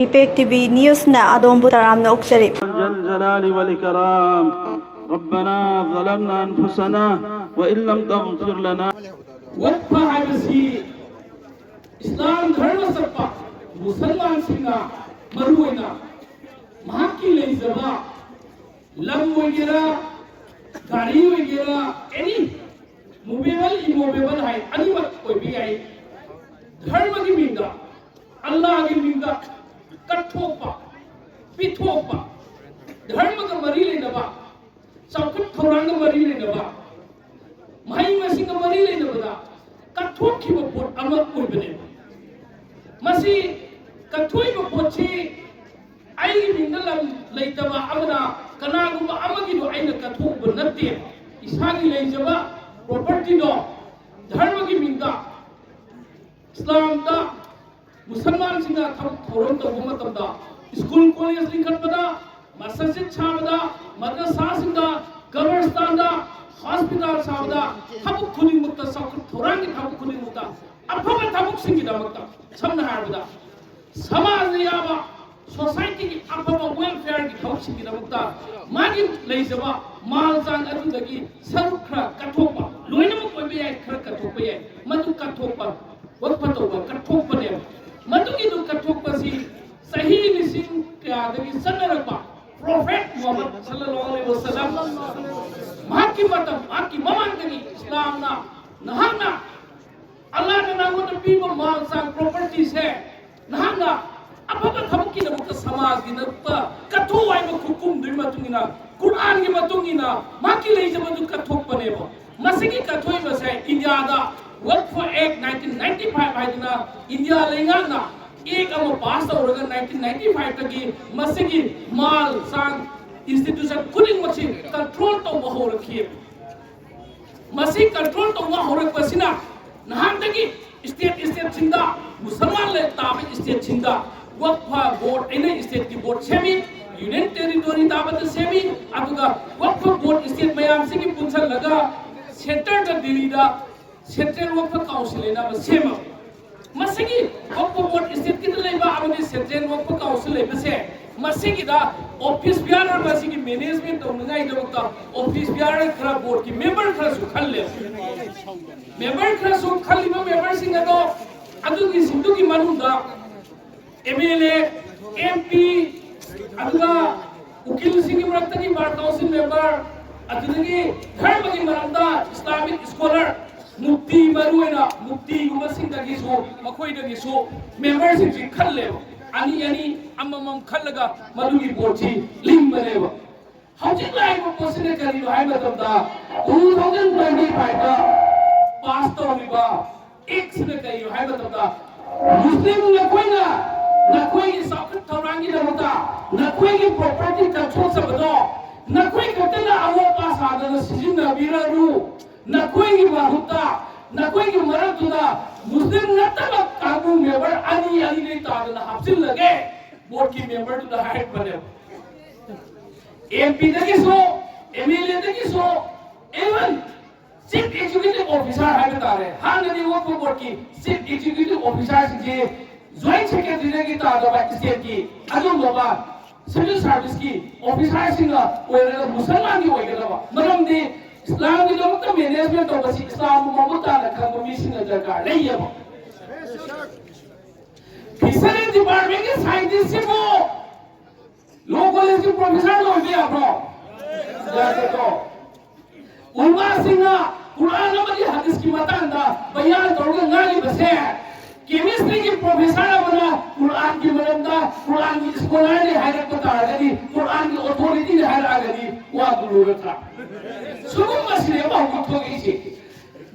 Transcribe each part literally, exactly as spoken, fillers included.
Impact TV ꯅ꯭ꯌꯨꯁꯅ ꯑꯗꯣꯝꯕꯨ ꯇꯔꯥꯝꯅ ꯑꯣꯛꯆꯔꯤ꯫ ذا الجلال والإكرام. ربنا ظلمنا أنفسنا وإن لم تغفر لنا. ꯋꯛꯐ ꯍꯥꯏꯕꯁꯤ ꯏꯁꯂꯥꯝ ꯙꯔꯃ ꯆꯠꯄ ꯃꯨꯁꯜꯃꯥꯟꯁꯤꯡꯅ ꯃꯔꯨꯑꯣꯏꯅ ꯃꯍꯥꯛꯀꯤ ꯂꯩꯖꯕ ꯂꯝ ꯑꯣꯏꯒꯦꯔꯥ, ꯒꯥꯔꯤ ꯑꯣꯏꯒꯦꯔꯥ, ꯑꯦꯅꯤ ꯃꯨꯚꯦꯕꯜ ꯏꯃꯨꯚꯦꯕꯜ ꯍꯥꯏ ꯑꯅꯤꯃꯛ ꯑꯣꯏꯕ ꯌꯥꯏ, ꯙꯔꯃꯒꯤ ꯃꯤꯡꯗ, ꯑꯜꯂꯥꯍꯒꯤ ꯃꯤꯡꯗ ꯀꯠꯊꯣꯛꯄ, ꯄꯤꯊꯣꯛꯄ, ꯙꯔꯃꯒ ꯃꯔꯤ ꯂꯩꯅꯕ, ꯆꯥꯎꯈꯠ ꯊꯧꯔꯥꯡꯒ ꯃꯔꯤ ꯂꯩꯅꯕ, ꯃꯍꯩ ꯃꯁꯤꯡꯒ ꯃꯔꯤ ꯂꯩꯅꯕꯗ ꯀꯠꯊꯣꯛꯈꯤꯕ ꯄꯣꯠ ꯑꯃ ꯑꯣꯏꯕꯅꯦꯕ꯫ ꯃꯁꯤ ꯀꯠꯊꯣꯛꯏꯕ ꯄꯣꯠꯁꯤ ꯑꯩꯒꯤ ꯃꯤꯡꯗ ꯂꯝ ꯂꯩꯇꯕ ꯑꯃꯅ ꯀꯅꯥꯒꯨꯝꯕ ꯑꯃꯒꯤꯗꯣ ꯑꯩꯅ ꯀꯠꯊꯣꯛꯎꯕ ꯅꯠꯇꯦ꯫ ꯏꯁꯥꯒꯤ ꯂꯩꯖꯕ ꯄ꯭ꯔꯣꯄꯔꯇꯤꯗꯣ ꯙꯔꯃꯒꯤ ꯃꯤꯡꯗ, ꯏꯁꯂꯥꯝꯗ, ꯃꯨꯁꯜꯃꯥꯟꯁꯤꯡꯅ ꯊꯕꯛ ꯊꯧꯔꯝ ꯇꯧꯕ ꯃꯇꯝꯗ, ꯁ꯭ꯀꯨꯜ ꯀꯣꯂꯦꯖ ꯂꯤꯡꯈꯠꯄꯗ, ꯃꯁꯖꯤꯗ ꯁꯥꯕꯗ, ꯃꯗ꯭ꯔꯁꯥꯁꯤꯡꯗ, ꯀꯕꯔꯁꯇꯥꯟꯗ, ꯍꯣꯁꯄꯤꯇꯥꯜ ꯁꯥꯕꯗ, ꯊꯕꯛ ꯈꯨꯗꯤꯡꯃꯛꯇ, ꯆꯥꯎꯈꯠ ꯊꯧꯔꯥꯡꯒꯤ ꯊꯕꯛ ꯈꯨꯗꯤꯡꯃꯛꯇ, ꯑꯐꯕ ꯊꯕꯛꯁꯤꯡꯒꯤꯗꯃꯛꯇ, ꯁꯝꯅ ꯍꯥꯏꯔꯕꯗ ꯁꯃꯥꯖꯗ ꯌꯥꯕ, ꯁꯣꯁꯥꯏꯇꯤꯒꯤ ꯑꯐꯕ ꯋꯦꯜꯐꯤꯌꯔꯒꯤ ꯊꯕꯛꯁꯤꯡꯒꯤꯗꯃꯛꯇ ꯃꯥꯒꯤ ꯂꯩꯖꯕ ꯃꯥꯜ ꯆꯥꯡ ꯑꯗꯨꯗꯒꯤ ꯁꯔꯨꯛ ꯈꯔ ꯀꯠꯊꯣꯛꯄ, ꯂꯣꯏꯅꯃꯛ ꯑꯣꯏꯕ ꯌꯥꯏ, ꯈꯔ ꯀꯠꯊꯣꯛꯄ ꯌꯥꯏ, ꯃꯗꯨ ꯀꯠꯊꯣꯛꯄ, ꯋꯛꯐ ꯇꯧꯕ ꯀꯠꯊꯣꯛꯄꯅꯦꯕ꯫ ꯃꯗꯨꯒꯤꯗꯨ ꯀꯠꯊꯣꯛꯄꯁꯤ ꯆꯍꯤ ꯂꯤꯁꯤꯡ ꯀꯌꯥꯗꯒꯤ ꯆꯠꯅꯔꯛꯄ ꯄ꯭ꯔꯣꯐꯦꯠ ꯃꯨꯍꯝꯃꯗ ꯁꯜꯂꯜꯂꯥꯍꯨ ꯑꯂꯩꯍꯤ ꯋꯁꯜꯂꯝ ꯃꯍꯥꯛꯀꯤ ꯃꯇꯝ, ꯃꯍꯥꯛꯀꯤ ꯃꯃꯥꯡꯗꯒꯤ ꯏꯁꯂꯥꯝꯅ, ꯅꯍꯥꯛꯅ ꯑꯜꯂꯥꯍꯅ ꯅꯉꯣꯟꯗ ꯄꯤꯕ ꯃꯥꯜ ꯆꯥꯡ ꯄ꯭ꯔꯣꯄꯔꯇꯤꯁꯦ ꯅꯍꯥꯛꯅ ꯑꯐꯕ ꯊꯕꯛꯀꯤꯗꯃꯛꯇ, ꯁꯃꯥꯖꯒꯤꯗꯃꯛꯇ ꯀꯠꯊꯣꯛꯎ ꯍꯥꯏꯕ ꯈꯨꯀꯨꯝꯗꯨꯒꯤ ꯃꯇꯨꯡ ꯏꯟꯅ, ꯀꯨꯔꯥꯟꯒꯤ ꯃꯇꯨꯡ ꯏꯟꯅ ꯃꯍꯥꯛꯀꯤ ꯂꯩꯖꯕꯗꯨ ꯀꯠꯊꯣꯛꯄꯅꯦꯕ꯫ ꯃꯁꯤꯒꯤ ꯀꯠꯊꯣꯛꯏꯕꯁꯦ ꯏꯟꯗꯤꯌꯥꯗ ꯋꯛꯐ ꯑꯦꯛ ꯅꯥꯏꯟꯇꯤꯟ ꯅꯥꯏꯟꯇꯤ ꯐꯥꯏꯚ ꯍꯥꯏꯗꯅ ꯏꯟꯗꯤꯌꯥ ꯂꯩꯉꯥꯛꯅ ꯑꯦꯛ ꯑꯃ ꯄꯥꯁ ꯇꯧꯔꯒ ꯅꯥꯏꯟꯇꯤꯟ ꯅꯥꯏꯟꯇꯤ ꯐꯥꯏꯚꯇꯒꯤ ꯃꯁꯤꯒꯤ ꯃꯥꯜ ꯆꯥꯡ ꯏꯟꯁꯇꯤꯇ꯭ꯌꯨꯁꯟ ꯈꯨꯗꯤꯡꯃꯛꯁꯤ ꯀꯟꯇ꯭ꯔꯣꯜ ꯇꯧꯕ ꯍꯧꯔꯛꯈꯤ꯫ ꯃꯁꯤ ꯀꯟꯇ꯭ꯔꯣꯜ ꯇꯧꯕ ꯍꯧꯔꯛꯄꯁꯤꯅ ꯅꯍꯥꯟꯗꯒꯤ ꯁ꯭ꯇꯦꯠ ꯁ꯭ꯇꯦꯠꯁꯤꯡꯗ, ꯃꯨꯁꯜꯃꯥꯟ ꯂꯩ ꯇꯥꯕ ꯁ꯭ꯇꯦꯠꯁꯤꯡꯗ ꯋꯛꯐ ꯕꯣꯔꯗ ꯑꯩꯅ ꯁ꯭ꯇꯦꯠꯀꯤ ꯕꯣꯔꯗ ꯁꯦꯝꯃꯤ, ꯌꯨꯅꯤꯌꯟ ꯇꯦꯔꯤꯇꯣꯔꯤ ꯇꯥꯕꯗ ꯁꯦꯝꯃꯤ, ꯑꯗꯨꯒ ꯋꯛꯐ ꯕꯣꯔꯗ ꯁ꯭ꯇꯦꯠ ꯃꯌꯥꯝꯁꯤꯒꯤ ꯄꯨꯟꯁꯤꯜꯂꯒ ꯁꯦꯟꯇꯔꯗ ꯗꯤꯜꯂꯤꯗ ꯁꯦꯟꯇ꯭ꯔꯦꯜ ꯋꯛꯐ ꯀꯥꯎꯟꯁꯤꯜ ꯍꯥꯏꯅ ꯑꯃ ꯁꯦꯝꯃꯕ꯫ ꯃꯁꯤꯒꯤ ꯋꯛꯐ ꯕꯣꯔꯗ ꯁ꯭ꯇꯦꯠꯀꯤꯗ ꯂꯩꯕ ꯑꯃꯗꯤ ꯁꯦꯟꯇ꯭ꯔꯦꯜ ꯋꯛꯐ ꯀꯥꯎꯟꯁꯤꯜ ꯂꯩꯕꯁꯦ, ꯃꯁꯤꯒꯤꯗ ꯑꯣꯐꯤꯁ ꯕꯤꯌꯥꯔ, ꯃꯁꯤꯒꯤ ꯃꯦꯅꯦꯖꯃꯦꯟ ꯇꯧꯅꯉꯥꯏꯗꯃꯛꯇ ꯑꯣꯐꯤꯁ ꯕꯤꯌꯥꯔ ꯈꯔ ꯕꯣꯔꯗꯀꯤ ꯃꯦꯝꯕꯔ ꯈꯔꯁꯨ ꯈꯜꯂꯦꯕ꯫ ꯃꯦꯝꯕꯔ ꯈꯔꯁꯨ ꯈꯜꯂꯤꯕ ꯃꯦꯝꯕꯔꯁꯤꯡ ꯑꯗꯣ, ꯑꯗꯨꯒꯤꯁꯤꯡꯗꯨꯒꯤ ꯃꯅꯨꯡꯗ M L A, M P, ꯑꯗꯨꯒ ꯎꯀꯤꯜꯁꯤꯡꯒꯤ ꯃꯔꯛꯇꯒꯤ ꯕꯥꯔ ꯀꯥꯎꯟꯁꯤꯜ ꯃꯦꯝꯕꯔ, ꯑꯗꯨꯗꯒꯤ ꯙꯔꯃꯒꯤ ꯃꯔꯝꯗ ꯏꯁꯂꯥꯃꯤꯛ ꯁ꯭ꯀꯣꯂꯔ, ꯃꯨꯐꯇꯤ, ꯃꯔꯨꯑꯣꯏꯅ ꯃꯨꯐꯇꯤꯒꯨꯝꯕꯁꯤꯡꯗꯒꯤꯁꯨ, ꯃꯈꯣꯏꯗꯒꯤꯁꯨ ꯃꯦꯝꯕꯔꯁꯤꯡꯁꯤ ꯈꯜꯂꯦꯕ꯫ ꯑꯅꯤ ꯑꯅꯤ, ꯑꯃꯃꯝ ꯈꯜꯂꯒ ꯃꯗꯨꯒꯤ ꯕꯣꯔꯗꯁꯤ ꯂꯤꯡꯕꯅꯦꯕ꯫ ꯍꯧꯖꯤꯛ ꯂꯥꯛꯏꯕ ꯄꯣꯠꯁꯤꯅ ꯀꯔꯤꯅꯣ ꯍꯥꯏꯕ ꯃꯇꯝꯗ, two thousand twenty five ꯗ ꯄꯥꯁ ꯇꯧꯔꯤꯕ ꯑꯦꯛꯁꯤꯅ ꯀꯔꯤꯅꯣ ꯍꯥꯏꯕ ꯃꯇꯝꯗ, ꯃꯨꯁꯂꯤꯝ ꯅꯈꯣꯏꯅ ꯅꯈꯣꯏꯒꯤ ꯆꯥꯎꯈꯠ ꯊꯧꯔꯥꯡꯒꯤꯗꯃꯛꯇ ꯅꯈꯣꯏꯒꯤ ꯄ꯭ꯔꯣꯄꯔꯇꯤ ꯀꯟꯊꯣꯛꯆꯕꯗꯣ ꯅꯈꯣꯏ ꯈꯛꯇꯅ ꯑꯋꯣꯠ ꯑꯄꯥ ꯁꯥꯗꯅ ꯁꯤꯖꯤꯟꯅꯕꯤꯔꯅꯨ꯫ ꯅꯈꯣꯏꯒꯤ ꯃꯍꯨꯠꯇ, ꯅꯈꯣꯏꯒꯤ ꯃꯔꯛꯇꯨꯗ ꯃꯨꯁꯂꯤꯝ ꯅꯠꯇꯕ ꯀꯥꯡꯕꯨ ꯃꯦꯝꯕꯔ ꯑꯅꯤ ꯑꯅꯤꯗꯒꯤ ꯇꯥꯗꯅ ꯍꯥꯞꯆꯤꯜꯂꯒꯦ, ꯕꯣꯔꯗꯀꯤ ꯃꯦꯝꯕꯔꯗꯨꯗ ꯍꯥꯏꯔꯛꯄꯅꯦꯕ꯫ ꯑꯦꯝ ꯄꯤꯗꯒꯤꯁꯨ, ꯑꯦꯝ ꯑꯦꯜ ꯑꯦꯗꯒꯤꯁꯨ, even ꯆꯤꯐ ꯑꯦꯛꯖꯤꯀ꯭ꯌꯨꯇꯤꯚ ꯑꯣꯐꯤꯁꯥꯔ ꯍꯥꯏꯕ ꯇꯥꯔꯦ, ꯍꯥꯟꯅꯗꯤ ꯋꯛꯐ ꯕꯣꯔꯗꯀꯤ ꯆꯤꯐ ꯑꯦꯛꯖꯤꯀ꯭ꯌꯨꯇꯤꯚ ꯑꯣꯐꯤꯁꯥꯔꯁꯤꯡꯁꯦ ꯖꯣꯏꯟꯠ ꯁꯦꯀ꯭ꯔꯦꯇꯔꯤꯗꯒꯤ ꯇꯥꯗꯕ ꯁ꯭ꯇꯦꯠꯀꯤ, ꯑꯗꯨꯒꯨꯝꯂꯕ ꯁꯤꯚꯤꯜ ꯁꯥꯔꯚꯤꯁꯀꯤ ꯑꯣꯐꯤꯁꯥꯔꯁꯤꯡꯅ ꯑꯣꯏꯔꯒ ꯃꯨꯁꯜꯃꯥꯟꯒꯤ ꯑꯣꯏꯒꯗꯕ꯫ ꯃꯔꯝꯗꯤ ꯏꯁꯂꯥꯝꯒꯤꯗꯃꯛꯇ ꯃꯦꯅꯦꯖꯃꯦꯟ ꯇꯧꯕꯁꯤ ꯏꯁꯂꯥꯝꯕꯨ ꯃꯃꯨꯠ ꯇꯥꯅ ꯈꯪꯕ ꯃꯤꯁꯤꯡꯅ ꯗꯔꯀꯥꯔ ꯂꯩꯌꯦꯕ꯫ ꯐꯤꯁꯔꯤ ꯗꯤꯄꯥꯔꯠꯃꯦꯟꯒꯤ ꯁꯥꯏꯟꯇꯤꯁꯁꯤꯕꯨ ꯂꯣ ꯀꯣꯂꯦꯖꯀꯤ ꯄ꯭ꯔꯣꯐꯦꯁꯔ ꯑꯣꯏꯕ ꯌꯥꯕ꯭ꯔꯣ? ꯌꯥꯗꯦꯀꯣ꯫ ꯎꯂꯃꯥꯁꯤꯡꯅ ꯀꯨꯔꯥꯟ ꯑꯃꯗꯤ ꯍꯗꯤꯁꯀꯤ ꯃꯇꯥꯡꯗ ꯕꯌꯥꯟ ꯇꯧꯔꯒ ꯉꯥꯡꯂꯤꯕꯁꯦ, ꯀꯦꯃꯤꯁꯇ꯭ꯔꯤꯒꯤ ꯄ꯭ꯔꯣꯐꯦꯁꯔ ꯑꯃꯅ ꯀꯨꯔꯥꯟꯒꯤ ꯃꯔꯝꯗ ꯀꯨꯔꯥꯟꯒꯤ ꯁ꯭ꯀꯣꯂꯔꯅꯤ ꯍꯥꯏꯔꯛꯄ ꯇꯥꯔꯒꯗꯤ, ꯀꯨꯔꯥꯟꯒꯤ ꯑꯣꯊꯣꯔꯤꯇꯤꯅꯤ ꯍꯥꯏꯔꯛꯑꯒꯗꯤ ꯋꯥꯗꯨ ꯂꯣꯏꯔꯛꯇ꯭ꯔꯥ? ꯁꯤꯒꯨꯝꯕꯁꯤꯅꯦꯕ ꯍꯧꯖꯤꯛ ꯊꯣꯛꯏꯁꯦ꯫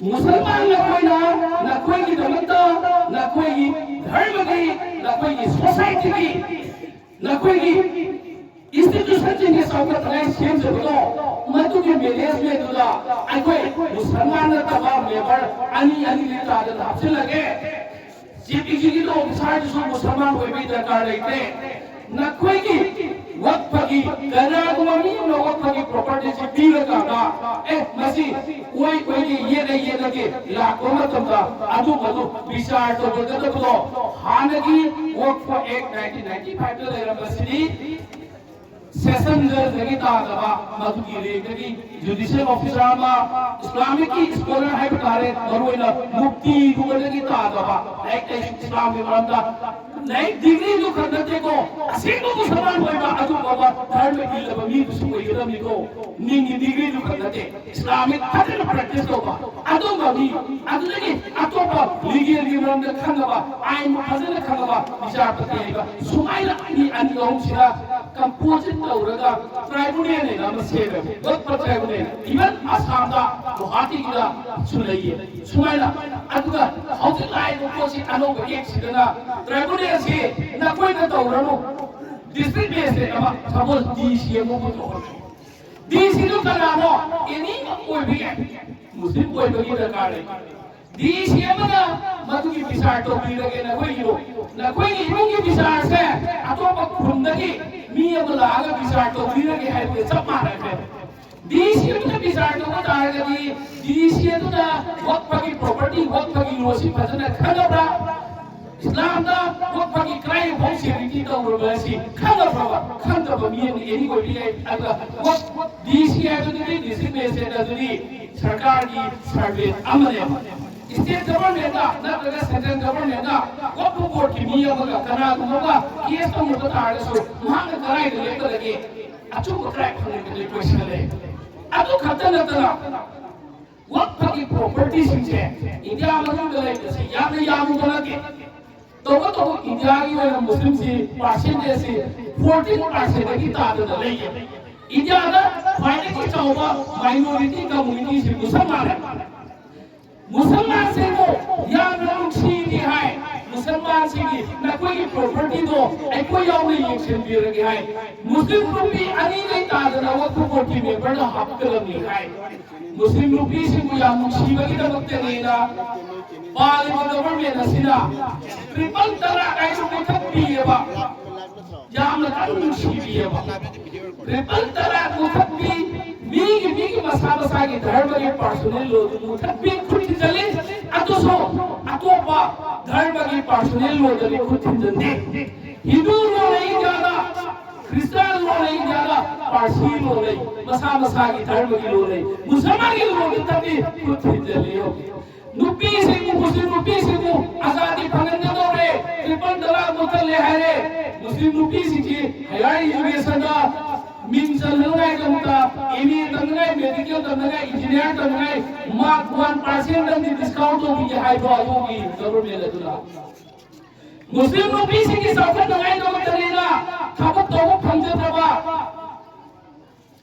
ꯃꯨꯁꯜꯃꯥꯟ ꯅꯈꯣꯏꯅ ꯅꯈꯣꯏꯒꯤꯗꯃꯛꯇ, ꯅꯈꯣꯏꯒꯤ ꯙꯔꯃꯒꯤ, ꯅꯈꯣꯏꯒꯤ ꯁꯣꯁꯥꯏꯇꯤꯒꯤ, ꯅꯈꯣꯏꯒꯤ ꯏꯟꯁꯇꯤꯇ꯭ꯌꯨꯁꯟꯁꯤꯡꯁꯦ ꯆꯥꯎꯈꯠꯅꯉꯥꯏ ꯁꯦꯝꯖꯕꯗꯣ, ꯃꯗꯨꯒꯤ ꯃꯦꯅꯦꯖꯃꯦꯟꯗꯨꯗ ꯑꯩꯈꯣꯏ ꯃꯨꯁꯜꯃꯥꯟ ꯅꯠꯇꯕ ꯃꯦꯝꯕꯔ ꯑꯅꯤ ꯑꯅꯤꯗꯤ ꯇꯥꯗꯅ ꯍꯥꯞꯆꯤꯜꯂꯒꯦ꯫ ꯆꯤꯐ ꯑꯦꯛꯖꯤꯀ꯭ꯌꯨꯇꯤꯚ ꯑꯣꯐꯤꯁꯥꯔꯗꯨꯁꯨ ꯃꯨꯁꯜꯃꯥꯟ ꯑꯣꯏꯕꯒꯤ ꯗꯔꯀꯥꯔ ꯂꯩꯇꯦ꯫ ꯅꯈꯣꯏꯒꯤ ꯋꯛꯐꯒꯤ, ꯀꯅꯥꯒꯨꯝꯕ ꯃꯤ ꯑꯃꯅ ꯋꯛꯐꯒꯤ property ꯁꯤ ꯄꯤꯔꯀꯥꯟꯗ, ꯑꯦ, ꯃꯁꯤ ꯑꯣꯏ ꯑꯣꯏꯒꯦ, ꯌꯦꯠꯂ ꯌꯦꯠꯂꯒꯦ ꯂꯥꯛꯄ ꯃꯇꯝꯗ, ꯑꯗꯨꯝꯕꯗꯨ ꯕꯤꯆꯥꯔ ꯇꯧꯒꯗꯕꯗꯣ, ꯍꯥꯟꯅꯒꯤ Waqf Act nineteen ninety five ꯇ ꯂꯩꯔꯝꯕꯁꯤꯗꯤ, session judge ꯗꯒꯤ ꯇꯥꯗꯕ, ꯃꯗꯨꯒꯤ rank ꯇꯒꯤ judicial officer ꯑꯃ, Islamic ꯀꯤ scholar ꯍꯥꯏꯕ ꯇꯥꯔꯦ, ꯃꯔꯨꯑꯣꯏꯅ ꯃꯨꯐꯇꯤꯒꯨꯝꯕꯗꯒꯤ ꯇꯥꯗꯕ, ꯂꯥꯏꯔꯤꯛ ꯂꯥꯏꯁꯨ ꯏꯁꯂꯥꯝꯒꯤ ꯃꯔꯝꯗ ꯂꯥꯏꯔꯤꯛ degree ꯗꯨ ꯈꯛ ꯅꯠꯇꯦꯀꯣ, ꯑꯁꯦꯡꯕ ꯃꯨꯁꯜꯃꯥꯟ ꯑꯣꯏꯕ, ꯑꯗꯨꯒꯨꯝꯕ ꯙꯔꯃ ꯏꯜꯂꯕ ꯃꯤꯗꯨꯁꯨ ꯑꯣꯏꯒꯗꯕꯅꯤꯀꯣ꯫ ꯃꯤꯡꯒꯤ degree ꯗꯨ ꯈꯛ ꯅꯠꯇꯦ, Islamic ꯐꯖꯅ practice ꯇꯧꯕ ꯑꯗꯨꯝꯕ ꯃꯤ, ꯑꯗꯨꯗꯒꯤ ꯑꯇꯣꯞꯄ legal ꯒꯤ ꯃꯔꯝꯗ ꯈꯪꯉꯕ, ꯑꯥꯏꯟꯕꯨ ꯐꯖꯅ ꯈꯪꯉꯕ ꯕꯤꯆꯥꯔꯄꯇꯤ ꯍꯥꯏꯕ, ꯁꯨꯃꯥꯏꯅ ꯃꯤ ꯑꯅꯤ ꯑꯍꯨꯝꯁꯤꯅ composite ꯇꯧꯔꯒ tribunal ꯍꯥꯏꯅ ꯑꯃ ꯁꯦꯝꯃꯦ, ꯋꯛꯐ tribunal꯫ Even ꯑꯁꯥꯝꯗ ꯒꯨꯋꯥꯍꯥꯇꯤꯒꯤꯗꯁꯨ ꯂꯩꯌꯦ ꯁꯨꯃꯥꯏꯅ꯫ ꯑꯗꯨꯒ ꯍꯧꯖꯤꯛ ꯂꯥꯛꯏꯕ ꯄꯣꯠꯁꯤ, ꯑꯅꯧꯕ act ꯁꯤꯗꯅ tribunal ꯁꯤ ꯅꯈꯣꯏꯅ ꯇꯧꯔꯅꯨ, district magistrate ꯑꯃ, suppose D C ꯑꯃꯕꯨ ꯇꯧꯔꯅꯨ꯫ D C ꯗꯨ ꯀꯅꯥꯅꯣ? Any ꯑꯣꯏꯕ ꯌꯥꯏ, ꯃꯨꯁꯂꯤꯝ ꯑꯣꯏꯕꯒꯤ ꯗꯔꯀꯥꯔ ꯂꯩ꯫ D C ꯑꯃꯅ ꯃꯗꯨꯒꯤ ꯕꯤꯆꯥꯔ ꯇꯧꯕꯤꯔꯒꯦ ꯅꯈꯣꯏꯒꯤꯗꯣ, ꯅꯈꯣꯏꯒꯤ ꯏꯃꯨꯡꯒꯤ ꯕꯤꯆꯥꯔꯁꯦ ꯑꯇꯣꯞꯄ ꯈꯨꯟꯗꯒꯤ ꯃꯤ ꯑꯃ ꯂꯥꯛꯑꯒ ꯕꯤꯆꯥꯔ ꯇꯧꯕꯤꯔꯒꯦ ꯍꯥꯏꯕꯗ ꯆꯞ ꯃꯥꯟꯅꯈ꯭ꯔꯦ꯫ D C ꯑꯃꯅ ꯕꯤꯆꯥꯔ ꯇꯧꯕ ꯇꯥꯔꯒꯗꯤ, D C ꯑꯗꯨꯅ ꯋꯛꯐꯒꯤ property, ꯋꯛꯐꯒꯤ law ꯁꯤ ꯐꯖꯅ ꯈꯪꯉꯕ꯭ꯔꯥ? ꯏꯁꯂꯥꯝꯗ ꯋꯛꯐꯒꯤ ꯀꯗꯥꯏꯐꯥꯎ charity ꯇꯧꯔꯕ ꯑꯁꯤ ꯈꯪꯉꯕ꯭ꯔꯕ? ꯈꯪꯗꯕ ꯃꯤ ꯑꯃ any ꯑꯣꯏꯕ ꯌꯥꯏ꯫ ꯑꯗꯨꯒ ꯋꯛꯐ D C ꯍꯥꯏꯕꯗꯨꯗꯤ, district magistrate ꯑꯗꯨꯗꯤ ꯁꯔꯀꯥꯔꯒꯤ servant ꯑꯃꯅꯦꯕ꯫ State government ꯅ ꯅꯠꯇ꯭ꯔꯒ central government ꯅ ꯋꯛꯐ board ꯀꯤ ꯃꯤ ꯑꯃꯒ ꯀꯅꯥꯒꯨꯝꯕ ꯑꯃ case ꯇꯧꯅꯕ ꯇꯥꯔꯒꯁꯨ, ꯃꯍꯥꯛꯅ ꯀꯗꯥꯏꯗ ꯂꯦꯞꯀꯗꯒꯦ? ꯑꯆꯨꯝꯕ ꯀꯗꯥꯏ ꯐꯪꯒꯗꯒꯦ? Question ꯂꯩ꯫ ꯑꯗꯨ ꯈꯛꯇ ꯅꯠꯇꯅ, ꯋꯛꯐꯒꯤ property ꯁꯤꯡꯁꯦ ꯏꯟꯗꯤꯌꯥ ꯃꯅꯨꯡꯗ ꯂꯩꯕꯁꯤ ꯌꯥꯝꯅ ꯌꯥꯝꯃꯨꯕ ꯅꯠꯇꯦ꯫ ꯇꯧꯕꯇꯕꯨ ꯏꯟꯗꯤꯌꯥꯒꯤ ꯑꯣꯏꯅ ꯃꯨꯁꯂꯤꯝꯁꯤ percentage ꯁꯤ fourteen percent ꯗꯒꯤ ꯇꯥꯗꯅ ꯂꯩꯌꯦ꯫ ꯏꯟꯗꯤꯌꯥꯗ ꯈ꯭ꯋꯥꯏꯗꯒꯤ ꯆꯥꯎꯕ minority community ꯁꯤ ꯃꯨꯁꯜꯃꯥꯟꯅꯦ꯫ ꯃꯨꯁꯜꯃꯥꯟꯁꯤꯡꯕꯨ ꯌꯥꯝꯅ ꯅꯨꯡꯁꯤꯔꯤ ꯍꯥꯏ꯫ ꯃꯨꯁꯜꯃꯥꯟꯁꯤꯡꯒꯤ ꯅꯈꯣꯏꯒꯤ property ꯗꯣ ꯑꯩꯈꯣꯏ ꯌꯥꯎꯅ ꯌꯦꯡꯁꯤꯟꯕꯤꯔꯒꯦ ꯍꯥꯏ꯫ ꯃꯨꯁꯂꯤꯝ ꯅꯨꯄꯤ ꯑꯅꯤꯗꯩ ꯇꯥꯗꯅ ꯋꯛꯐ board ꯀꯤ member ꯗ ꯍꯥꯞꯀꯗꯕꯅꯤ ꯍꯥꯏ꯫ ꯃꯨꯁꯂꯤꯝ ꯅꯨꯄꯤꯁꯤꯡꯕꯨ ꯌꯥꯝ ꯅꯨꯡꯁꯤꯕꯒꯤꯗꯃꯛꯇꯅꯦꯅ ꯄꯥꯜꯂꯤꯕ government ꯑꯁꯤꯅ triple talaq ꯍꯥꯏꯕ ꯃꯊꯛ ꯄꯤꯌꯦꯕ꯫ ꯌꯥꯝꯅ ꯅꯨꯡꯁꯤꯕꯤꯌꯦꯕ꯫ ꯇ꯭ꯔꯤꯄꯜ ꯇꯂꯥꯛ ꯃꯨꯊꯠꯄꯤ, ꯃꯤꯒꯤ, ꯃꯤꯒꯤ ꯃꯁꯥ ꯃꯁꯥꯒꯤ ꯙꯔꯃꯒꯤ personal law ꯗꯨ ꯃꯨꯊꯠꯄꯤ, ꯈꯨꯠ ꯊꯤꯟꯖꯜꯂꯤ꯫ ꯑꯗꯨꯁꯨ ꯑꯇꯣꯞꯄ ꯙꯔꯃꯒꯤ personal law ꯗꯗꯤ ꯈꯨꯠ ꯊꯤꯟꯖꯟꯗꯦ꯫ ꯍꯤꯟꯗꯨ law ꯂꯩ ꯏꯟꯗꯤꯌꯥꯗ, ꯈ꯭ꯔꯤꯁꯇꯥꯟ law ꯂꯩ ꯏꯟꯗꯤꯌꯥꯗ, ꯄꯥꯔꯁꯤ law ꯂꯩ, ꯃꯁꯥ ꯃꯁꯥꯒꯤ ꯙꯔꯃꯒꯤ law ꯂꯩ, ꯃꯨꯁꯜꯃꯥꯟꯒꯤ law ꯗꯤ ꯇꯠꯂꯤ, ꯈꯨꯠ ꯊꯤꯟꯖꯜꯂꯤ꯫ ꯅꯨꯄꯤꯁꯤꯡꯕꯨ, ꯃꯨꯁꯂꯤꯝ ꯅꯨꯄꯤꯁꯤꯡꯕꯨ ꯑꯖꯥꯗꯤ ꯐꯪꯍꯟꯒꯗꯧꯔꯦ, ꯇ꯭ꯔꯤꯄꯜ ꯇꯂꯥꯛ ꯃꯨꯊꯠꯂꯦ ꯍꯥꯏꯔꯦ꯫ ꯃꯨꯁꯂꯤꯝ ꯅꯨꯄꯤꯁꯤꯡꯁꯤ higher education ꯗ ꯃꯤꯡ ꯆꯜꯍꯟꯅꯉꯥꯏꯗꯃꯛꯇ, M A ꯇꯝꯅꯉꯥꯏ, medical ꯇꯝꯅꯉꯥꯏ, engineer ꯇꯝꯅꯉꯥꯏ mark one percent ꯇꯪꯗꯤ discount ꯇꯧꯕꯤꯒꯦ ꯍꯥꯏꯕ꯭ꯔꯣ ꯑꯗꯣꯝꯒꯤ government ꯑꯗꯨꯅ? ꯃꯨꯁꯂꯤꯝ ꯅꯨꯄꯤꯁꯤꯡꯒꯤ ꯆꯥꯎꯈꯠꯅꯉꯥꯏꯗꯃꯛꯇꯅꯤꯅ ꯊꯕꯛ ꯇꯧꯕ ꯐꯪꯖꯗ꯭ꯔꯕ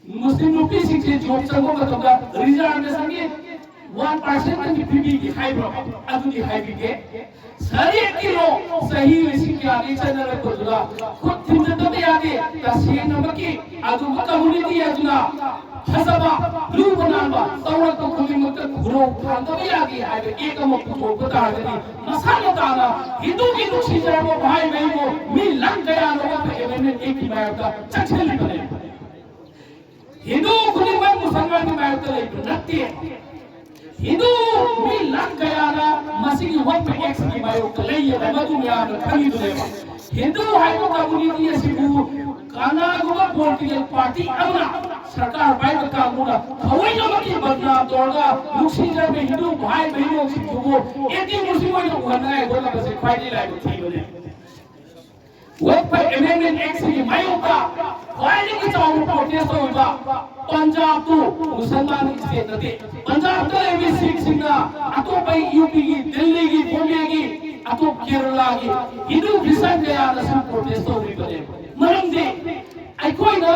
ꯃꯨꯁꯂꯤꯝ ꯅꯨꯄꯤꯁꯤꯡꯁꯦ job ꯆꯪꯕ ꯃꯇꯝꯗ reservation ꯒꯤ one percent ꯇꯪꯗꯤ ꯄꯤꯕꯤꯒꯦ ꯍꯥꯏꯕ꯭ꯔꯣ? ꯑꯗꯨꯗꯤ ꯍꯥꯏꯕꯤꯗꯦ꯫ ꯁꯔꯤꯌꯠꯀꯤ law ꯆꯍꯤ ꯂꯤꯁꯤꯡ ꯀꯌꯥꯗꯒꯤ ꯆꯠꯅꯔꯛꯄꯗꯨꯗ ꯈꯨꯠ ꯊꯤꯟꯖꯤꯟꯗꯕ ꯌꯥꯗꯦ꯫ ꯇꯁꯦꯡꯅꯃꯛꯀꯤ ꯑꯗꯨꯒ community ꯑꯗꯨꯅ ꯐꯖꯕ, ꯂꯨꯕ ꯅꯥꯟꯕ ꯇꯧꯔꯛꯄ ꯈꯨꯗꯤꯡꯃꯛꯇ ꯈꯨꯔꯧ ꯊꯥꯡꯗꯕ ꯌꯥꯗꯦ ꯍꯥꯏꯕ act ꯑꯃ ꯄꯨꯊꯣꯛꯄ ꯇꯥꯔꯒꯗꯤ ꯃꯁꯥꯅ ꯇꯥꯅ ꯍꯤꯟꯗꯨꯒꯤ ꯅꯨꯡꯁꯤꯖꯔꯕ ꯚꯥꯏ ꯕꯍꯤꯟꯕꯨ ꯃꯤ ꯂꯥꯈ ꯀꯌꯥꯅ ꯑꯣꯛꯄ amendment act ꯀꯤ ꯃꯥꯌꯣꯛꯇ ꯆꯪꯁꯤꯜꯂꯤꯕꯅꯦ꯫ ꯍꯤꯟꯗꯨ ꯈꯨꯗꯤꯡꯃꯛ ꯃꯨꯁꯜꯃꯥꯟꯒꯤ ꯃꯥꯌꯣꯛꯇ ꯂꯩꯕ ꯅꯠꯇꯦ꯫ ꯍꯤꯟꯗꯨ ꯃꯤ ꯂꯥꯈ ꯀꯌꯥꯅ ꯃꯁꯤꯒꯤ ꯋꯛꯐ ꯑꯦꯛꯁꯀꯤ ꯃꯥꯌꯣꯛꯇ ꯂꯩꯌꯦꯕ, ꯃꯗꯨ ꯃꯌꯥꯝꯅ ꯈꯪꯉꯤꯗꯨꯅꯦꯕ꯫ ꯍꯤꯟꯗꯨ ꯍꯥꯏꯕ ꯀꯝꯃꯨꯅꯤꯇꯤ ꯑꯁꯤꯕꯨ ꯀꯅꯥꯒꯨꯝꯕ ꯄꯣꯂꯤꯇꯤꯀꯦꯜ ꯄꯥꯔꯇꯤ ꯑꯃꯅ, ꯁꯔꯀꯥꯔ ꯄꯥꯏꯕ ꯀꯥꯡꯕꯨꯅ ꯊꯑꯣꯏꯅꯃꯛꯀꯤ ꯕꯗꯅꯥꯝ ꯇꯧꯔꯒ ꯅꯨꯡꯁꯤꯖꯔꯕ ꯍꯤꯟꯗꯨ ꯚꯥꯏ ꯕꯍꯤꯅꯣꯡꯁꯤꯡꯗꯨꯕꯨ ꯑꯦꯟꯇꯤ ꯃꯨꯁꯂꯤꯝ ꯑꯣꯏꯅ ꯎꯍꯟꯅꯉꯥꯏ ꯍꯣꯠꯅꯕꯁꯦ ꯈ꯭ꯋꯥꯏꯗꯒꯤ ꯂꯥꯏꯕꯛ ꯊꯤꯕꯅꯦ꯫ ꯋꯛꯐ ꯑꯦꯃꯦꯟꯗꯃꯦꯟꯠ ꯑꯦꯛꯁꯤꯒꯤ ꯃꯥꯌꯣꯛꯇ ꯈ꯭ꯋꯥꯏꯗꯒꯤ ꯆꯥꯎꯅ ꯄ꯭ꯔꯣꯇꯦꯁ ꯇꯧꯔꯤꯕ ꯄꯟꯖꯥꯕꯇꯨ ꯃꯨꯁꯜꯃꯥꯟ ꯁ꯭ꯇꯦꯠ ꯅꯠꯇꯦ꯫ ꯄꯟꯖꯥꯕꯇ ꯂꯩꯔꯤꯕ ꯁꯤꯈꯁꯤꯡꯅ ꯑꯇꯣꯞꯄ ꯌꯨ ꯄꯤꯒꯤ, ꯗꯤꯜꯂꯤꯒꯤ, ꯕꯣꯝꯕꯦꯒꯤ, ꯑꯇꯣꯞꯄ ꯀꯦꯔꯂꯥꯒꯤ ꯍꯤꯟꯗꯨ ꯈ꯭ꯔꯤꯁꯇꯥꯟ ꯀꯌꯥꯅꯁꯨ ꯄ꯭ꯔꯣꯇꯦꯁ ꯇꯧꯔꯤꯕꯅꯦ꯫ ꯃꯔꯝꯗꯤ ꯑꯩꯈꯣꯏꯅ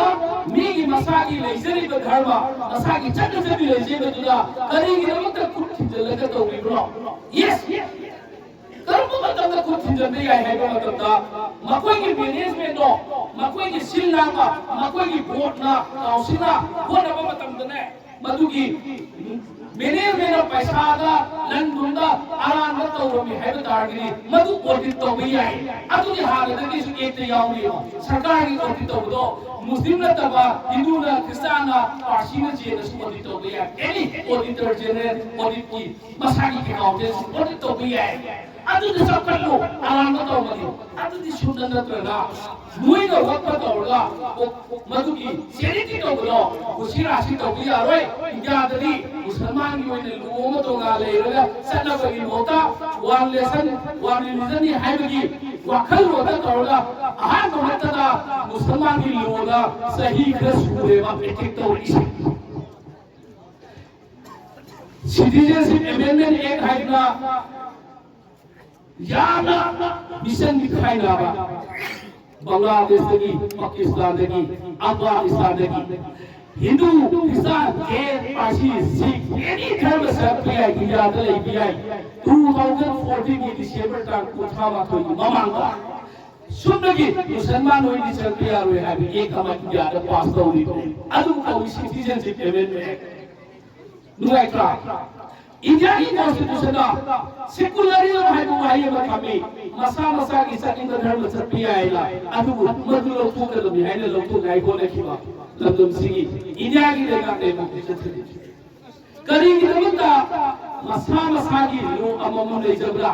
ꯃꯤꯒꯤ ꯃꯁꯥꯒꯤ ꯂꯩꯖꯔꯤꯕ ꯙꯔꯃ, ꯃꯁꯥꯒꯤ ꯆꯠꯅꯖꯕꯤ ꯂꯩꯖꯕꯗꯨꯗ ꯀꯔꯤꯒꯤꯗꯃꯛꯇ ꯈꯨꯠ ꯊꯤꯟꯖꯤꯜꯂꯒ ꯇꯧꯔꯤꯕꯅꯣ? ꯌꯦꯁ, ꯀꯔꯝꯕ ꯃꯇꯝꯗ ꯈꯨꯠ ꯊꯤꯟꯖꯤꯟꯕ ꯌꯥꯏ ꯍꯥꯏꯕ ꯃꯇꯝꯗ, ꯃꯈꯣꯏꯒꯤ ꯃꯦꯅꯦꯖꯃꯦꯟꯠꯇꯣ, ꯃꯈꯣꯏꯒꯤ ꯁꯤꯜ ꯂꯥꯡꯕ, ꯃꯈꯣꯏꯒꯤ ꯕꯣꯔꯗꯅ, ꯀꯥꯎꯟꯁꯤꯜꯅ ꯍꯣꯠꯅꯕ ꯃꯇꯝꯗꯅꯦ, ꯃꯗꯨꯒꯤ ꯃꯦꯅꯦꯖꯃꯦꯟ ꯄꯩꯁꯥꯗ ꯂꯟ ꯊꯨꯝꯗ ꯑꯔꯥꯟꯕ ꯇꯧꯔꯝꯃꯤ ꯍꯥꯏꯕ ꯇꯥꯔꯒꯗꯤ ꯃꯗꯨ ꯑꯣꯗꯤꯠ ꯇꯧꯕ ꯌꯥꯏ꯫ ꯑꯗꯨꯗꯤ ꯍꯥꯟꯅꯗꯒꯤꯁꯨ ꯑꯦꯛꯇ ꯌꯥꯎꯔꯤꯕ꯫ ꯁꯔꯀꯥꯔꯒꯤ ꯑꯣꯗꯤꯠ ꯇꯧꯕꯗꯣ ꯃꯨꯁꯂꯤꯝ ꯅꯠꯇꯕ ꯍꯤꯟꯗꯨꯅ, ꯈ꯭ꯔꯤꯁꯇꯥꯟꯅ, ꯄꯥꯔꯁꯤꯅ ꯆꯦꯟꯅꯁꯨ ꯑꯣꯗꯤꯠ ꯇꯧꯕ ꯌꯥꯏ꯫ ꯑꯦꯅꯤ ꯑꯣꯗꯤꯇꯔ ꯖꯦꯅꯔꯦꯜ ꯑꯣꯗꯤꯠꯀꯤ ꯃꯁꯥꯒꯤ ꯑꯦꯀꯥꯎꯟꯇꯦꯟꯁꯤ ꯑꯣꯗꯤꯠ ꯇꯧꯕ ꯌꯥꯏ꯫ ꯑꯗꯨꯗ ꯆꯥꯎꯈꯠꯂꯨ꯫ ꯑꯔꯥꯟꯕ ꯇꯧꯕꯗꯤ ꯑꯗꯨꯗꯤ ꯁꯨꯝꯗ ꯅꯠꯇ꯭ꯔꯒ ꯅꯣꯏꯅ ꯋꯥꯀꯐ ꯇꯧꯔꯒ ꯃꯗꯨꯒꯤ ꯆꯦꯔꯤꯇꯤ ꯇꯧꯕꯗꯣ ꯎꯁꯤꯔꯥꯁꯤ ꯇꯧꯕ ꯌꯥꯔꯣꯏ꯫ ꯏꯟꯗꯤꯌꯥꯗꯗꯤ ꯃꯨꯁꯜꯃꯥꯟꯒꯤ ꯑꯣꯏꯅ ꯂꯣ ꯑꯃ ꯇꯣꯉꯥꯟ ꯂꯩꯔꯒ ꯆꯠꯅꯕꯒꯤ ꯃꯍꯨꯠꯇ ꯋꯥꯟ ꯅꯦꯁꯟ ꯋꯥꯟ ꯔꯤꯂꯤꯖꯟꯅꯤ ꯍꯥꯏꯕꯒꯤ ꯋꯥꯈꯜꯂꯣꯟꯗ ꯇꯧꯔꯒ ꯑꯍꯥꯟꯕ ꯃꯛꯇꯗ ꯃꯨꯁꯜꯃꯥꯟꯒꯤ ꯂꯣꯗ ꯆꯍꯤ ꯈꯔ ꯁꯨꯔꯦꯕ ꯑꯦꯇꯦꯛ ꯇꯧꯔꯛꯏꯁꯦ꯫ ꯁꯤꯇꯤꯖꯦꯟꯁꯤꯞ ꯑꯦꯃꯦꯟꯗꯃꯦꯟ ꯑꯦꯛ ꯍꯥꯏꯗꯅ ꯌꯥꯝꯅ ꯃꯤꯁꯟꯒꯤ ꯈꯥꯏꯅꯕ ꯕꯪꯒ꯭ꯂꯥꯗꯦꯁꯇꯒꯤ, ꯄꯥꯀꯤꯁꯇꯥꯟꯗꯒꯤ, ꯑꯐꯒꯥꯅꯤꯁꯇꯥꯟꯗꯒꯤ ꯍꯤꯟꯗꯨ, ꯈ꯭ꯔꯤꯁꯇꯥꯟ, ꯖꯦꯟ, ꯄꯥꯔꯁꯤ, ꯁꯤꯈ, ꯑꯦꯅꯤ ꯙꯔꯃ ꯆꯠꯄ ꯌꯥꯏ, ꯏꯟꯗꯤꯌꯥꯗ ꯂꯩꯕ ꯌꯥꯏ꯫ ꯇꯨ ꯊꯥꯎꯖꯟ ꯐꯣꯔꯇꯤꯟꯒꯤ ꯗꯤꯁꯦꯝꯕꯔ ꯇꯥꯡ ꯀꯨꯟꯊ꯭ꯔꯥ ꯃꯥꯊꯣꯏꯒꯤ ꯃꯃꯥꯡꯗ ꯁꯨꯞꯅꯒꯤ ꯃꯨꯁꯜꯃꯥꯟ ꯑꯣꯏꯅ ꯆꯠꯄ ꯌꯥꯔꯣꯏ ꯍꯥꯏꯕ ꯑꯦꯛ ꯑꯃ ꯏꯟꯗꯤꯌꯥꯗ ꯄꯥꯁ ꯇꯧꯔꯤꯕꯅꯤ꯫ ꯑꯗꯨꯕꯨ ꯀꯧꯏ ꯁꯤꯇꯤꯖꯦꯟꯁꯤꯞ ꯑꯦꯃꯦꯟꯗꯃꯦꯟ꯫ ꯅꯨꯡꯉꯥꯏꯇ꯭ꯔꯥ? ꯏꯟꯗꯤꯌꯥꯒꯤ ꯀꯣꯟꯁꯇꯤꯇ꯭ꯌꯨꯁꯟꯗ ꯁꯦꯀꯨꯂꯔꯤꯖꯝ ꯍꯥꯏꯕ ꯋꯥꯍꯩ ꯑꯃ ꯊꯝꯃꯤ꯫ ꯃꯁꯥ ꯃꯁꯥꯒꯤ ꯆꯠꯅꯤꯡꯕ ꯙꯔꯃ ꯆꯠꯄ ꯌꯥꯏꯅ꯫ ꯑꯗꯨꯕꯨ ꯃꯗꯨ ꯂꯧꯊꯣꯛꯀꯗꯕꯅꯤ ꯍꯥꯏꯅ ꯂꯧꯊꯣꯛꯅꯤꯡꯉꯥꯏ ꯍꯣꯠꯅꯈꯤꯕ ꯂꯝꯗꯝꯁꯤꯒꯤ ꯏꯟꯗꯤꯌꯥꯒꯤ ꯂꯩꯉꯥꯛ ꯂꯩꯕꯥꯛꯀꯤ ꯆꯠꯊꯔꯤ꯫ ꯀꯔꯤꯒꯤꯗꯃꯛꯇ ꯃꯁꯥ ꯃꯁꯥꯒꯤ ꯂꯣ ꯑꯃꯃꯝ ꯂꯩꯖꯕ꯭ꯔꯥ?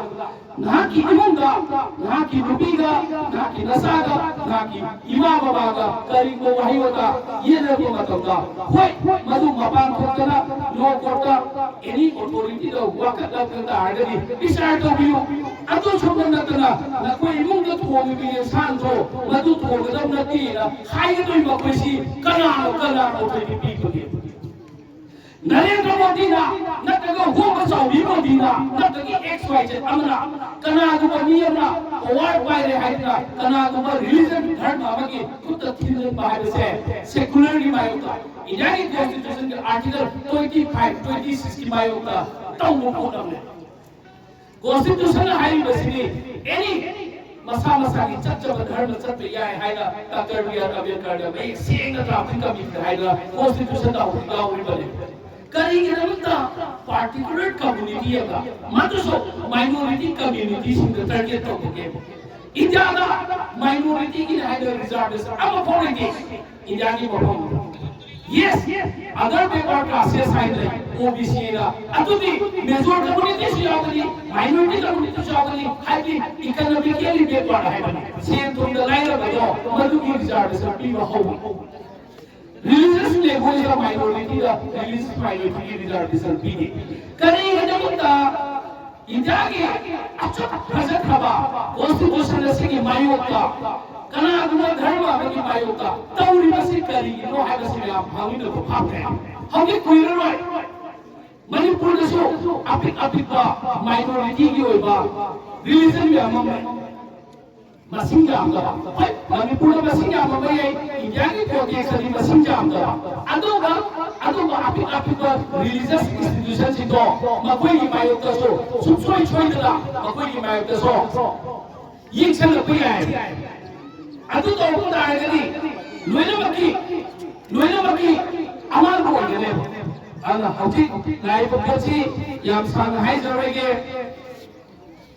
ꯅꯍꯥꯛꯀꯤ ꯏꯃꯨꯡꯗ, ꯅꯍꯥꯛꯀꯤ ꯅꯨꯄꯤꯒ, ꯅꯍꯥꯛꯀꯤ ꯅꯆꯥꯒ, ꯅꯍꯥꯛꯀꯤ ꯏꯃꯥ ꯕꯕꯥꯒ ꯀꯔꯤꯒꯨꯝꯕ ꯋꯥꯍꯩ ꯋꯥꯇꯥ ꯌꯦꯠꯅꯔꯛꯄ ꯃꯇꯝꯗ, ꯍꯣꯏ, ꯃꯗꯨ ꯃꯄꯥꯟ ꯊꯣꯛꯇꯅ ꯂꯣ ꯀꯣꯔꯠꯇ ꯑꯦꯅꯤ ꯑꯣꯊꯣꯔꯤꯇꯤꯗ ꯋꯥꯀꯠꯂꯛꯄ ꯇꯥꯔꯒꯗꯤ ꯕꯤꯆꯥꯔ ꯇꯧꯕꯤꯌꯨ꯫ ꯑꯗꯨ ꯁꯨꯝꯕ ꯅꯠꯇꯅ ꯅꯈꯣꯏ ꯏꯃꯨꯡꯗ ꯊꯣꯡꯉꯤꯕ ꯌꯦꯟꯁꯥꯡꯗꯣ ꯃꯗꯨ ꯊꯣꯡꯒꯗꯕ ꯅꯠꯇꯦꯅ ꯍꯥꯏꯒꯗꯣꯏ ꯃꯈꯣꯏꯁꯤ ꯀꯅꯥꯅꯣ, ꯀꯅꯥꯅ ꯑꯣꯊꯣꯔꯤꯇꯤ ꯄꯤꯕꯒꯦ? ꯅꯔꯦꯟꯗ꯭ꯔ ꯃꯣꯗꯤꯅ ꯅꯠꯇ꯭ꯔꯒ ꯍꯣꯡꯕ ꯆꯥꯎꯕꯤ ꯃꯣꯗꯤꯅ ꯅꯠꯇ꯭ꯔꯒ ꯑꯦꯛꯁ ꯋꯥꯏ ꯖꯦꯠ ꯑꯃꯅ ꯀꯅꯥꯒꯨꯝꯕ ꯃꯤ ꯑꯃꯅ ꯄꯋꯥꯔ ꯄꯥꯏꯔꯦ ꯍꯥꯏꯗꯅ ꯀꯅꯥꯒꯨꯝꯕ ꯔꯤꯂꯤꯖꯟ ꯙꯔꯃ ꯑꯃꯒꯤ ꯈꯨꯠꯇ ꯊꯤꯟꯖꯤꯟꯕ ꯍꯥꯏꯕꯁꯦ ꯁꯦꯀꯨꯂꯔꯒꯤ ꯃꯥꯌꯣꯛꯇ, ꯏꯟꯗꯤꯌꯥꯒꯤ ꯀꯣꯟꯁꯇꯤꯇ꯭ꯌꯨꯁꯟꯒꯤ ꯑꯥꯔꯇꯤꯀꯜ ꯇ꯭ꯋꯦꯟꯇꯤ ꯐꯥꯏꯚ, ꯇ꯭ꯋꯦꯟꯇꯤ ꯁꯤꯛꯁꯀꯤ ꯃꯥꯌꯣꯛꯇ ꯇꯧꯕ ꯄꯣꯠ ꯑꯃꯅꯤ꯫ ꯀꯣꯟꯁꯇꯤꯇ꯭ꯌꯨꯁꯟ ꯍꯥꯏꯔꯤꯕꯁꯤꯗꯤ ꯑꯦꯅꯤ ꯃꯁꯥ ꯃꯁꯥꯒꯤ ꯆꯠꯆꯕ ꯙꯔꯃ ꯆꯠꯄ ꯌꯥꯏ ꯍꯥꯏꯅ ꯗꯥꯛꯇꯔ ꯕꯤ ꯑꯥꯔ ꯑꯝꯕꯦꯗꯀꯔꯅ ꯃꯌꯦꯛ ꯁꯦꯡꯅ ꯗ꯭ꯔꯥꯐꯇꯤꯡ ꯀꯃꯤꯇꯤꯗ ꯍꯥꯏꯗꯅ ꯀꯣꯟꯁꯇꯤꯇ꯭ꯌꯨꯁꯟꯗ ꯍꯧꯖꯤꯛ ꯌꯥꯎꯔꯤꯕꯅꯤ꯫ ꯀꯔꯤꯒꯤꯗꯃꯛꯇ ꯄꯥꯔꯇꯤꯀꯨꯂꯔ ꯀꯝꯃꯨꯅꯤꯇꯤ ꯑꯃ, ꯃꯗꯨꯁꯨ ꯃꯥꯏꯅꯣꯔꯤꯇꯤ ꯀꯝꯃ꯭ꯌꯨꯅꯤꯇꯤꯁꯤꯡꯗ ꯇꯥꯔꯒꯦꯠ ꯇꯧꯕꯒꯦ? ꯏꯟꯗꯤꯌꯥꯗ ꯃꯥꯏꯅꯣꯔꯤꯇꯤꯒꯤꯅꯤ ꯍꯥꯏꯗꯅ ꯔꯤꯖꯥꯔꯕꯦꯁꯟ ꯑꯃꯐꯥꯎ ꯂꯩꯇꯦ꯫ ꯏꯟꯗꯤꯌꯥꯒꯤ ꯃꯐꯝ, ꯌꯦꯁ, ꯑꯗꯔ ꯕꯦꯛꯋꯥꯔꯗ ꯀ꯭ꯂꯥꯁꯦꯁ ꯍꯥꯏꯅ ꯂꯩ, ꯑꯣ ꯕꯤ ꯁꯤ ꯍꯥꯏꯅ, ꯑꯗꯨꯗꯤ ꯃꯦꯖꯣꯔ ꯀꯝꯃꯨꯅꯤꯇꯤꯁꯨ ꯌꯥꯎꯒꯅꯤ, ꯃꯥꯏꯅꯣꯔꯤꯇꯤ ꯀꯝꯃꯨꯅꯤꯇꯤꯁꯨ ꯌꯥꯎꯒꯅꯤ, ꯍꯥꯏꯗꯤ ꯏꯀꯅꯣꯃꯤꯀꯦꯜꯂꯤ ꯕꯦꯛꯋꯥꯔꯗ ꯍꯥꯏꯕꯅꯤ꯫ ꯁꯦꯟ ꯊꯨꯝꯗ ꯂꯥꯏꯔꯕꯗꯣ ꯃꯗꯨꯒꯤ ꯔꯤꯖꯥꯔꯕꯦꯁꯟ ꯄꯤꯕ ꯍꯧꯕ꯫ ꯔꯤꯂꯤꯖꯤꯌꯁ ꯂꯦꯡꯒ꯭ꯋꯦꯖꯇ ꯃꯥꯏꯅꯣꯔꯤꯇꯤꯗ ꯔꯤꯂꯤꯖꯤꯌꯁ ꯃꯥꯏꯅꯣꯔꯤꯇꯤꯒꯤ ꯔꯤꯖꯥꯔꯕꯦꯁꯟ ꯄꯤꯗꯦ꯫ ꯀꯔꯤꯒꯤꯗꯃꯛꯇ ꯏꯟꯗꯤꯌꯥꯒꯤ ꯑꯆꯧ ꯐꯖꯈ꯭ꯔꯕ ꯀꯣꯟꯁꯇꯤꯇ꯭ꯌꯨꯁꯟ ꯑꯁꯤꯒꯤ ꯃꯥꯌꯣꯛꯇ ꯀꯅꯥꯒꯨꯝꯕ ꯙꯔꯃ ꯑꯃꯒꯤ ꯃꯥꯌꯣꯛꯇ ꯇꯧꯔꯤꯕꯁꯤ ꯀꯔꯤꯒꯤꯅꯣ ꯍꯥꯏꯕꯁꯤ ꯃꯌꯥꯝ ꯍꯪꯃꯤꯟꯅꯕ ꯐꯥꯎꯈ꯭ꯔꯦ꯫ ꯍꯧꯖꯤꯛ ꯀꯨꯏꯔꯔꯣꯏ ꯃꯅꯤꯄꯨꯔꯗꯁꯨ ꯑꯄꯤꯛ ꯑꯄꯤꯛꯄ ꯃꯥꯏꯅꯣꯔꯤꯇꯤꯒꯤ ꯑꯣꯏꯕ ꯔꯤꯂꯤꯖꯟ ꯃꯌꯥꯝ ꯑꯃ ꯃꯁꯤꯡ ꯌꯥꯝꯗꯕ, ꯍꯣꯏ, ꯃꯅꯤꯄꯨꯔꯗ ꯃꯁꯤꯡ ꯌꯥꯝꯕ ꯑꯃ ꯂꯩ, ꯏꯟꯗꯤꯌꯥꯒꯤ ꯀꯣꯟꯇꯦꯛꯁꯇꯗꯤ ꯃꯁꯤꯡ ꯌꯥꯝꯗꯕ, ꯑꯗꯨꯒ ꯑꯗꯨꯒ ꯑꯄꯤꯛ ꯑꯄꯤꯛꯄ ꯔꯤꯂꯤꯖꯁ ꯏꯟꯁꯇꯤꯇ꯭ꯌꯨꯁꯟꯁꯤꯡꯗꯣ ꯃꯈꯣꯏꯒꯤ ꯃꯥꯌꯣꯛꯇꯁꯨ ꯁꯨꯡꯁꯣꯏ ꯁꯣꯏꯗꯅ ꯃꯈꯣꯏꯒꯤ ꯃꯥꯌꯣꯛꯇꯁꯨ ꯌꯦꯡꯁꯤꯜꯂꯛꯄ ꯌꯥꯏ꯫ ꯑꯗꯨ ꯇꯧꯕ ꯇꯥꯔꯒꯗꯤ ꯂꯣꯏꯅꯃꯛꯀꯤ ꯂꯣꯏꯅꯃꯛꯀꯤ ꯑꯃꯥꯡꯕ ꯑꯣꯏꯒꯅꯦꯕ꯫ ꯑꯗꯨꯅ ꯍꯧꯖꯤꯛ ꯂꯥꯛꯏꯕ ꯄꯣꯠꯁꯤ ꯌꯥꯝ ꯁꯥꯡꯅ ꯍꯥꯏꯖꯔꯣꯏꯒꯦ꯫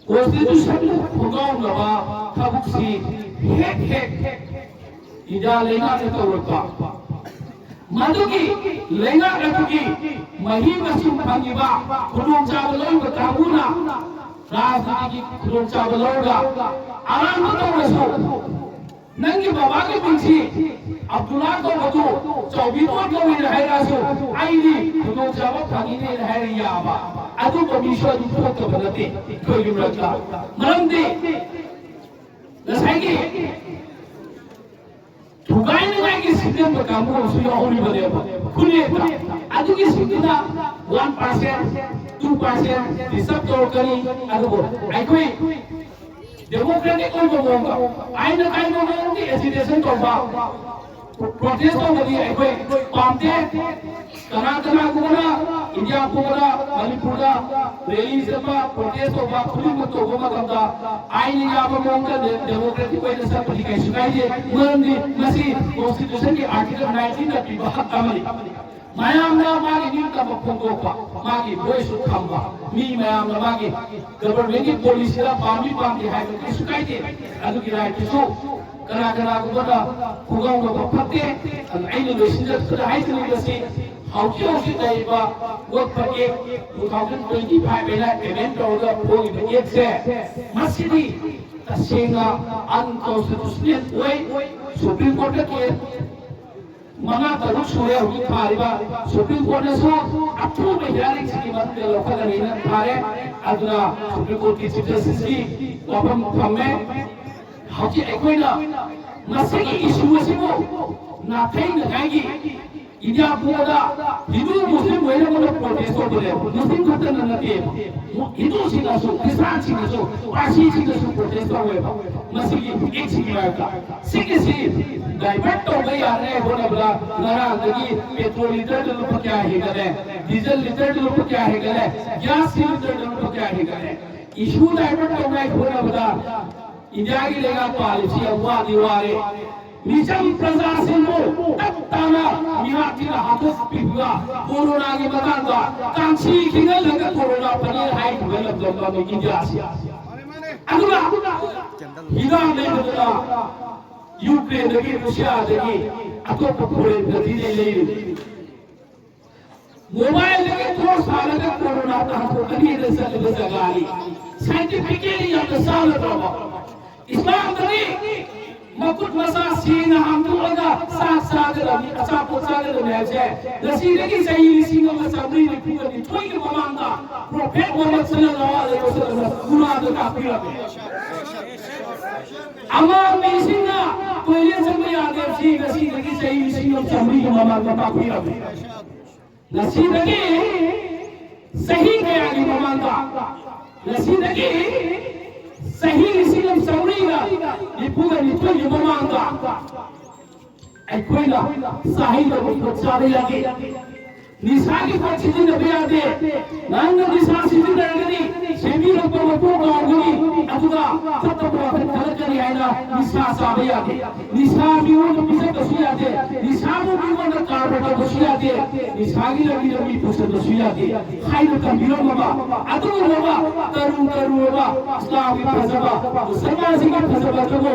ꯀꯣꯟꯁꯇꯤꯇ꯭ꯌꯨꯁꯟꯕꯨ ꯈꯣꯡꯒꯥꯎꯅꯕ ꯊꯕꯛꯁꯤ ꯍꯦꯛ ꯍꯦꯛ ꯏꯟꯗꯤꯌꯥ ꯂꯩꯉꯥꯛꯅ ꯇꯧꯔꯛꯄ꯫ ꯃꯗꯨꯒꯤ ꯂꯩꯉꯥꯛ ꯑꯗꯨꯒꯤ ꯃꯍꯩ ꯃꯁꯤꯡ ꯐꯪꯉꯤꯕ ꯈꯨꯗꯣꯡꯆꯥꯕ ꯂꯧꯔꯤꯕ ꯀꯥꯡꯕꯨꯅ ꯔꯥꯖꯅꯤꯇꯤꯒꯤ ꯈꯨꯗꯣꯡꯆꯥꯕ ꯂꯧꯔꯒ ꯑꯔꯥꯟꯕ ꯇꯧꯔꯁꯨ ꯅꯪꯒꯤ ꯕꯕꯥꯒꯤ ꯃꯤꯡꯁꯤ ꯑꯕꯗꯨꯜꯂꯥ ꯀꯧꯕꯗꯨ ꯆꯥꯎꯕꯤꯇꯣꯟ ꯀꯧꯏꯅ ꯍꯥꯏꯔꯛꯑꯁꯨ ꯑꯩꯗꯤ ꯈꯨꯗꯣꯡꯆꯥꯕ ꯐꯪꯉꯤꯅꯦꯅ ꯍꯥꯏꯔ ꯌꯥꯕ ꯑꯗꯨꯒꯨꯝꯕ ꯃꯤꯁꯨ ꯑꯗꯨꯝ ꯊꯣꯛꯇꯕ ꯅꯠꯇꯦ ꯑꯩꯈꯣꯏꯒꯤ ꯃꯔꯛꯇ꯫ ꯃꯔꯝꯗꯤ ꯉꯁꯥꯏꯒꯤ ꯊꯨꯒꯥꯏꯅꯤꯡꯉꯥꯏꯒꯤ ꯁꯤꯖꯤꯟꯅꯕ ꯀꯥꯡꯕꯨ ꯑꯃꯁꯨ ꯌꯥꯎꯍꯧꯔꯤꯕꯅꯦꯕ ꯈꯨꯠꯂꯦꯞꯇ꯫ ꯑꯗꯨꯒꯤ ꯁꯤꯡꯗꯨꯅ ꯋꯥꯟ ꯄꯥꯔꯁꯦꯟ, ꯇꯨ ꯄꯥꯔꯁꯦꯟ ꯗꯤꯁꯇꯔꯕ ꯇꯧꯔꯛꯀꯅꯤ꯫ ꯑꯗꯨꯕꯨ ꯑꯩꯈꯣꯏ ꯗꯦꯃꯣꯀ꯭ꯔꯦꯇꯤꯛ ꯑꯣꯏꯕ ꯃꯑꯣꯡꯗ, ꯑꯥꯏꯟꯅ ꯀꯥꯏꯕ ꯃꯑꯣꯡꯒꯤ ꯑꯦꯖꯤꯇꯦꯁꯟ ꯇꯧꯕ, ꯄ꯭ꯔꯣꯇꯦꯁ ꯇꯧꯕꯗꯤ ꯑꯩꯈꯣꯏ ꯄꯥꯝꯗꯦ꯫ ꯀꯅꯥ ꯀꯅꯥꯒꯨꯝꯕꯅ ꯏꯟꯗꯤꯌꯥ ꯄꯨꯝꯕꯗ, ꯃꯅꯤꯄꯨꯔꯗ ꯔꯦꯂꯤ ꯆꯠꯄ, ꯄ꯭ꯔꯣꯇꯦꯁ ꯇꯧꯕ, ꯈꯨꯗꯤꯡꯃꯛ ꯇꯧꯕ ꯃꯇꯝꯗ ꯑꯥꯏꯟꯅ ꯌꯥꯕ ꯃꯑꯣꯡꯗ ꯗꯦ-, ꯗꯦꯃꯣꯀ꯭ꯔꯦꯇꯤꯛ ꯑꯣꯏꯅ ꯆꯠꯄꯗꯤ ꯀꯩꯁꯨ ꯀꯥꯏꯗꯦ꯫ ꯃꯔꯝꯗꯤ ꯃꯁꯤ ꯀꯣꯟꯁꯇꯤꯇ꯭ꯌꯨꯁꯟꯒꯤ ꯑꯥꯔꯇꯤꯀꯜ ꯅꯥꯏꯟꯇꯤꯟꯗ ꯄꯤꯕ ꯍꯛ ꯑꯃꯅꯤ꯫ ꯃꯌꯥꯝꯅ ꯃꯥꯒꯤ ꯅꯤꯡꯇꯝꯕ ꯐꯣꯡꯗꯣꯛꯄ, ꯃꯥꯒꯤ ꯚꯣꯏꯁꯁꯨ ꯊꯝꯕ, ꯃꯤ ꯃꯌꯥꯝꯅ ꯃꯥꯒꯤ ꯒꯚꯔꯟꯃꯦꯟꯠꯀꯤ ꯄꯣꯂꯤꯁꯤꯗ ꯄꯥꯝꯃꯤ ꯄꯥꯝꯗꯦ ꯍꯥꯏꯕ ꯀꯩꯁꯨ ꯀꯥꯏꯗꯦ꯫ ꯑꯗꯨꯒꯤ ꯔꯥꯏꯠꯇꯨꯁꯨ ꯀꯅꯥ ꯀꯅꯥꯒꯨꯝꯕꯅ ꯈꯨꯡꯒꯪꯗ ꯐꯠꯇꯦ꯫ ꯑꯗꯨ ꯑꯩꯅ ꯂꯣꯏꯁꯤꯟꯖꯔꯛꯄꯗ ꯍꯥꯏꯖꯅꯤꯡꯕꯁꯤ, ꯍꯧꯖꯤꯛ ꯍꯧꯖꯤꯛ ꯂꯩꯔꯤꯕ ꯋꯛꯐ ꯑꯦꯛ ꯇꯨ ꯊꯥꯎꯖꯟ ꯇ꯭ꯋꯦꯟꯇꯤ ꯐꯥꯏꯚ ꯍꯥꯏꯅ ꯑꯦꯃꯦꯟ ꯇꯧꯔꯒ ꯊꯣꯛꯂꯤꯕ ꯑꯦꯛꯁꯦ, ꯃꯁꯤꯗꯤ ꯇꯁꯦꯡꯅ ꯑꯟꯀꯣꯟꯁꯇꯤꯇ꯭ꯌꯨꯁꯅꯦꯜ ꯑꯣꯏ꯫ ꯁꯨꯄ꯭ꯔꯤꯝ ꯀꯣꯔꯠꯇ ꯀꯦꯁ ꯃꯉꯥ ꯇꯔꯨꯛ ꯁꯨꯔꯦ ꯍꯧꯖꯤꯛ ꯊꯥꯔꯤꯕ꯫ ꯁꯨꯄ꯭ꯔꯤꯝ ꯀꯣꯔꯠꯅꯁꯨ ꯑꯊꯨꯕ ꯍꯤꯌꯥꯔꯤꯡꯁꯤꯒꯤ ꯃꯅꯨꯡꯗ ꯂꯧꯈꯠꯂꯅꯤꯅ ꯊꯥꯔꯦ꯫ ꯑꯗꯨꯅ ꯁꯨꯄ꯭ꯔꯤꯝ ꯀꯣꯔꯠꯀꯤ ꯆꯤꯐ ꯖꯁꯇꯤꯁꯀꯤ ꯋꯥꯐꯝ ꯊꯝꯃꯦ꯫ ꯍꯧꯖꯤꯛ ꯑꯩꯈꯣꯏꯅ ꯃꯁꯤꯒꯤ ꯏꯁꯨ ꯑꯁꯤꯕꯨ ꯅꯥꯊꯩꯅꯉꯥꯏꯒꯤ ꯏꯟꯗꯤꯌꯥ ꯄꯨꯝꯕꯗ ꯍꯤꯟꯗꯨ ꯃꯨꯁꯂꯤꯝ ꯂꯣꯏꯅꯃꯛꯅ ꯄ꯭ꯔꯣꯇꯦꯁ ꯇꯧꯕꯅꯦꯕ꯫ ꯃꯨꯁꯂꯤꯝ ꯈꯛꯇꯅ ꯅꯠꯇꯦꯕ꯫ ꯍꯤꯟꯗꯨꯁꯤꯡꯅꯁꯨ, ꯈ꯭ꯔꯤꯁꯇꯥꯟꯁꯤꯡꯅꯁꯨ, ꯄꯥꯔꯁꯤꯁꯤꯡꯅꯁꯨ ꯄ꯭ꯔꯣꯇꯦꯁ ꯇꯧꯋꯦꯕ꯫ ꯃꯁꯤꯒꯤ ꯑꯦꯛꯁꯤꯒꯤ ꯃꯔꯛꯇ ꯁꯤꯒꯤꯁꯤ ꯗꯥꯏꯚꯔꯠ ꯇꯧꯕ ꯌꯥꯅꯉꯥꯏ ꯍꯣꯠꯅꯕꯗ ꯉꯔꯥꯡꯗꯒꯤ ꯄꯦꯇ꯭ꯔꯣꯜ ꯂꯤꯇꯔꯗ ꯂꯨꯄꯥ ꯀꯌꯥ ꯍꯦꯟꯒꯠꯂꯦ, ꯗꯤꯖꯜ ꯂꯤꯇꯔꯗ ꯂꯨꯄꯥ ꯀꯌꯥ ꯍꯦꯟꯒꯠꯂꯦ, ꯒ꯭ꯌꯥꯁ ꯁꯤꯂꯤꯟꯗꯔꯗ ꯂꯨꯄꯥ ꯀꯌꯥ ꯍꯦꯟꯒꯠꯂꯦ꯫ ꯏꯁꯨ ꯗꯥꯏꯚꯔꯠ ꯇꯧꯅꯉꯥꯏ ꯍꯣꯠꯅꯕꯗ ꯏꯟꯗꯤꯌꯥꯒꯤ ꯂꯩꯉꯥꯛ ꯄꯥꯜꯂꯤꯁꯤ ꯌꯥꯝ ꯋꯥꯗꯤ ꯋꯥꯔꯦ꯫ ꯃꯤꯆꯝ ꯄ꯭ꯔꯖꯥꯁꯤꯡꯕꯨ ꯇꯞ ꯇꯥꯅ ꯃꯤꯍꯥꯠꯀꯤꯗ ꯍꯥꯠꯇꯣꯛꯄꯤꯕ, ꯀꯣꯔꯣꯅꯥꯒꯤ ꯃꯇꯥꯡꯗ ꯀꯥꯡꯁꯤ ꯈꯤꯒꯠꯂꯒ ꯀꯣꯔꯣꯅꯥ ꯐꯅꯤ ꯍꯥꯏꯈꯤꯕ ꯂꯝꯗꯝ ꯑꯃꯅꯤ ꯏꯟꯗꯤꯌꯥꯁꯤ꯫ ꯑꯗꯨꯒ ꯍꯤꯗꯥꯛ ꯂꯩꯕꯗꯨꯅ ꯌꯨꯀ꯭ꯔꯦꯟꯗꯒꯤ, ꯔꯨꯁꯤꯌꯥꯗꯒꯤ, ꯑꯇꯣꯞꯄ ꯐꯣꯔꯦꯟ ꯀꯟꯇ꯭ꯔꯤꯗꯒꯤ ꯂꯩꯔꯤꯕ꯫ ꯃꯣꯕꯥꯏꯜꯗꯒꯤ ꯊꯣꯛ ꯁꯥꯔꯒ ꯀꯣꯔꯣꯅꯥ ꯇꯥꯟꯊꯣꯛꯀꯅꯤꯅ ꯆꯠꯂꯤꯕ ꯖꯒꯥꯅꯤ꯫ ꯁꯥꯏꯟꯇꯤꯐꯤꯀꯦꯜꯂꯤ ꯌꯥꯝꯅ ꯆꯥꯟꯅꯗ꯭ꯔꯕ꯫ ꯏꯁꯂꯥꯝꯗꯗꯤ ꯃꯈꯨꯠ ꯃꯁꯥ ꯁꯦꯡꯅ ꯍꯥꯝꯗꯣꯛꯑꯒ ꯆꯥꯛ ꯆꯥꯒꯗꯕꯅꯤ, ꯑꯆꯥꯄꯣꯠ ꯆꯥꯒꯗꯕꯅꯤ ꯍꯥꯏꯕꯁꯦ ꯉꯁꯤꯗꯒꯤ ꯆꯍꯤ ꯂꯤꯁꯤꯡ ꯑꯃ ꯆꯥꯃꯔꯤ ꯅꯤꯐꯨꯒ ꯅꯤꯊꯣꯏꯒꯤ ꯃꯃꯥꯡꯗ ꯄ꯭ꯔꯣꯐꯦꯠ ꯃꯨꯍꯝꯃꯗ ꯁꯜꯂꯜꯂꯥꯍꯨ ꯑꯂꯩꯍꯤ ꯋꯁꯜꯂꯝꯅ ꯀꯨꯔꯥꯟꯗ ꯇꯥꯛꯄꯤꯔꯝꯃꯤ꯫ ꯑꯉꯥꯡꯕꯤꯁꯤꯡꯅ ꯇꯣꯏꯂꯦꯠ ꯆꯪꯕ ꯌꯥꯗꯦ ꯍꯥꯏꯕꯁꯤ ꯉꯁꯤꯗꯒꯤ ꯆꯍꯤ ꯂꯤꯁꯤꯡ ꯑꯃ ꯆꯥꯃꯔꯤꯒꯤ ꯃꯃꯥꯡꯗ ꯇꯥꯛꯄꯤꯔꯝꯃꯤ꯫ ꯉꯁꯤꯗꯒꯤ ꯆꯍꯤ ꯀꯌꯥꯒꯤ ꯃꯃꯥꯡꯗ, ꯉꯁꯤꯗꯒꯤ ꯆꯍꯤ ꯂꯤꯁꯤꯡ ꯑꯃ ꯆꯥꯃꯔꯤꯒ ꯅꯤꯐꯨꯒ ꯅꯤꯊꯣꯏꯒꯤ ꯃꯃꯥꯡꯗ ꯑꯩꯈꯣꯏꯅ ꯆꯥꯍꯩꯗꯕ ꯄꯣꯠ ꯆꯥꯕ ꯌꯥꯗꯦ꯫ ꯅꯤꯁꯥꯒꯤ ꯄꯣꯠ ꯁꯤꯖꯤꯟꯅꯕ ꯌꯥꯗꯦ꯫ ꯅꯪꯅ ꯅꯤꯁꯥ ꯁꯤꯖꯤꯟꯅꯔꯒꯗꯤ ꯁꯦꯝꯕꯤꯔꯛꯄ ꯃꯄꯨ ꯀꯥꯎꯒꯅꯤ, ꯑꯗꯨꯒ ꯐꯠꯇꯕ ꯋꯥꯈꯜ ꯈꯜꯂꯛꯀꯅꯤ ꯍꯥꯏꯅ ꯅꯤꯁꯥ ꯆꯥꯕ ꯌꯥꯗꯦ꯫ ꯅꯤꯁꯥ ꯃꯤꯉꯣꯟꯗ ꯄꯤꯖꯕꯁꯨ ꯌꯥꯗꯦ꯫ ꯅꯤꯁꯥꯕꯨ ꯃꯤꯉꯣꯟꯗ ꯀꯥꯔꯕꯥꯔ ꯇꯧꯕꯁꯨ ꯌꯥꯗꯦ꯫ ꯅꯤꯁꯥꯒꯤ ꯂꯝꯕꯤꯗ ꯃꯤ ꯄꯨꯁꯟꯕꯁꯨ ꯌꯥꯗꯦ ꯍꯥꯏꯅ ꯇꯝꯕꯤꯔꯝꯃꯕ ꯑꯗꯨꯒꯨꯝꯂꯕ ꯇꯔꯨ ꯇꯔꯨꯔꯕ ꯏꯁꯂꯥꯝꯒꯤ ꯐꯖꯕ, ꯃꯨꯁꯜꯃꯥꯟꯁꯤꯡꯒꯤ ꯐꯖꯕ ꯑꯗꯨꯕꯨ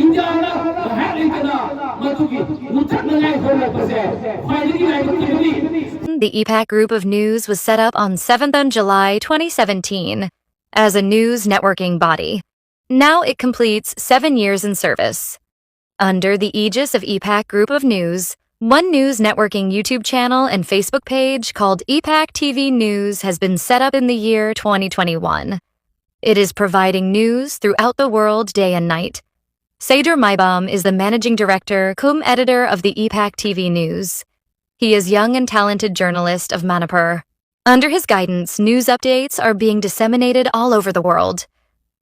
ꯏꯟꯗꯤꯌꯥꯅ ꯉꯥꯏꯍꯥꯛ ꯂꯩꯇꯅ ꯃꯗꯨꯒꯤ ꯃꯨꯊꯠꯅꯉꯥꯏ ꯍꯣꯠꯅꯔꯛꯄꯁꯦ ꯈ꯭ꯋꯥꯏꯗꯒꯤ ꯂꯥꯏꯕꯛ ꯊꯤꯕꯅꯤ꯫ The E PAC Group of News was set up on seventh of July twenty seventeen as a news networking body. Now it completes seven years in service. Under the aegis of E PAC Group of News, one news networking YouTube channel and Facebook page called E PAC T V News has been set up in the year twenty twenty-one. It is providing news throughout the world day and night. Seydur Maibam is the managing director cum editor of the E PAC T V News. He is young and talented journalist of Manipur. Under his guidance, news updates are being disseminated all over the world.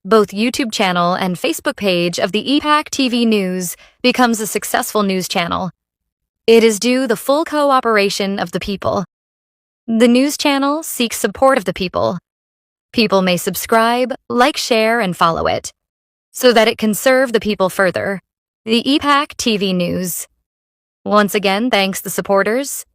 Both YouTube channel and Facebook page of the E PAC T V News becomes a successful news channel. It is due the full cooperation of the people. The news channel seeks support of the people. People may subscribe, like, share, and follow it so that it can serve the people further. The E PAC T V News once again thanks the supporters,